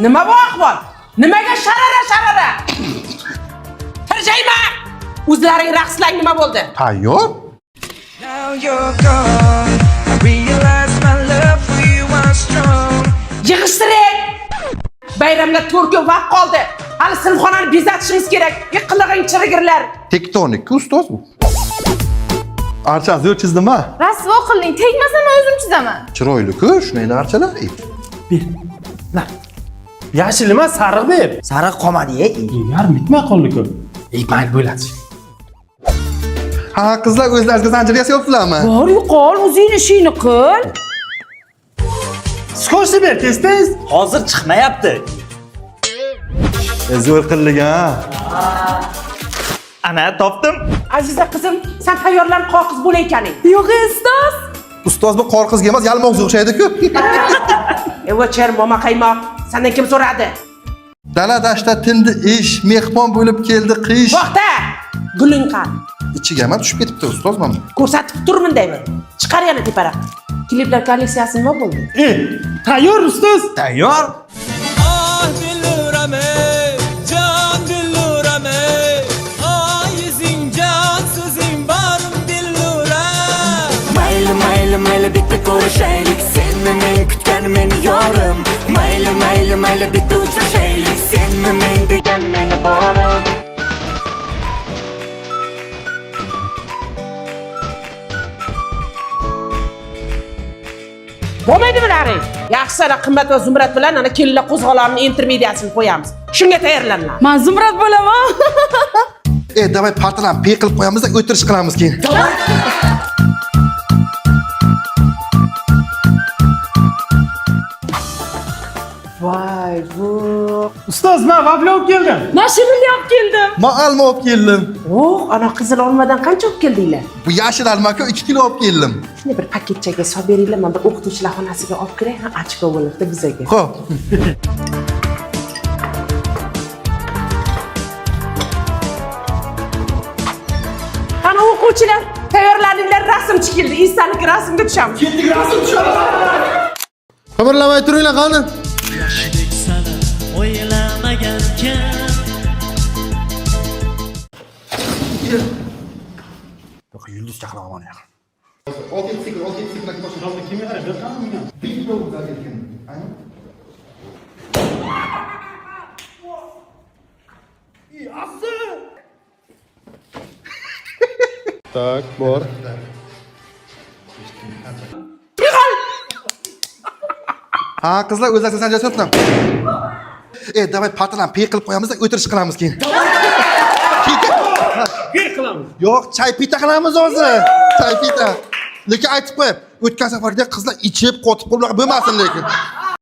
Nima bu ahvol? Nimaga sharara sharara? Tirjayma! O'zlaring raqslang nima bo'ldi? Tayyor? Now you're gone. I realize my love for you was strong. Yig'ishtiring! Bayramga 4 kun vaqt qoldi. Hali sinfxonani bezatishimiz kerak. E qilig'ing chirigirlar. Tektonik ustoz bu. Archa zo'r chizdim ha. Rasvo qilding. Tegmasa men o'zim chizaman. Chiroyli-ku, shunday archalar. Yashil emas, sariq ber. Sariq qolmadi, ey. Yarim bitmay qoldi-ku. Ey, mayli bo'ladi. Ha, qizlar o'zlaringizga zanjir yasayapsizlarmi? Bor yo'qol, o'zing ishingni qil. Skochni ber, tez-tez. Hozir chiqmayapti. Zo'r qildik ha. Ana topdim. Aziza qizim, sen tayyorlanib qoqiz bo'la ekaning. Yo'q, ustoz. Ustoz bu qor qizga emas, yalmog'izga o'xshaydi-ku. Evocher momo qaymoq, sendan kim so'radi? Dala dashtda tindi ish, mehmon bo'lib keldi qish. To'xta! Guling qani? Ichiga ham tushib ketibdi ustoz mana. Ko'rsatib tur bundaymi? Chiqar yana teparoq. Kliplar kolleksiyasi nima bo'ldi? E, tayyor ustoz. Tayyor. Ah billuram ey, can billuram ey. Ah yuzing can so'zing barim billuram. Mayli mayli mayli bitta ko'rishaylik. Senmi men kutgan meni yorim. Mayli mayli mayli bitta uchrashaylik. Senmi men degan meni borim. Bo'lmaydi bular. Yaxshisi ana Qimmat va Zumrad bilan ana kelinlar qo'zg'olonining intermediyasini qo'yamiz. Shunga tayyorlaninglar. Men Zumrad bo'laman. E, davay partalarni pey qilib qo'yamiz, o'tirish qilamiz keyin. Voy, bu. Ustoz, men vafli olib keldim. Men shirinlik olib keldim. Men olma olib keldim. Oh, ana qizil olmadan qancha olib keldinglar? Bu yashil alma-ku 2 kilo olib keldim. Shunday bir paketchaga solib beringlar, men bir o'qituvchilar xonasiga olib kiray, ha, ochko bo'ladi bizaga. Xo'p. Qani o'quvchilar, tayyorlaninglar, rasmchi keldi. Esdalik rasmga tushamiz. Qimirlamay turinglar qani. Yoshlik sani o'ylamagan kim. Yo'q, yulduz chaqirib olmani yaqin. 6 sekund, 6 sekund. Hozir kimga qarab, bu yoqqa? Tak, bor. Ha, qizlar o'zlaringizga zanjir yasayapsizlar. E, davay partalarni pey qilib qo'yamiz, o'tirish qilamiz keyin. Pey qilamiz. Yo'q, chay pita qilamiz hozir. Chay pita. Lekin aytib qo'yib, o'tgan safargidek qizlar ichib, qotib qolib bo'lmasin lekin.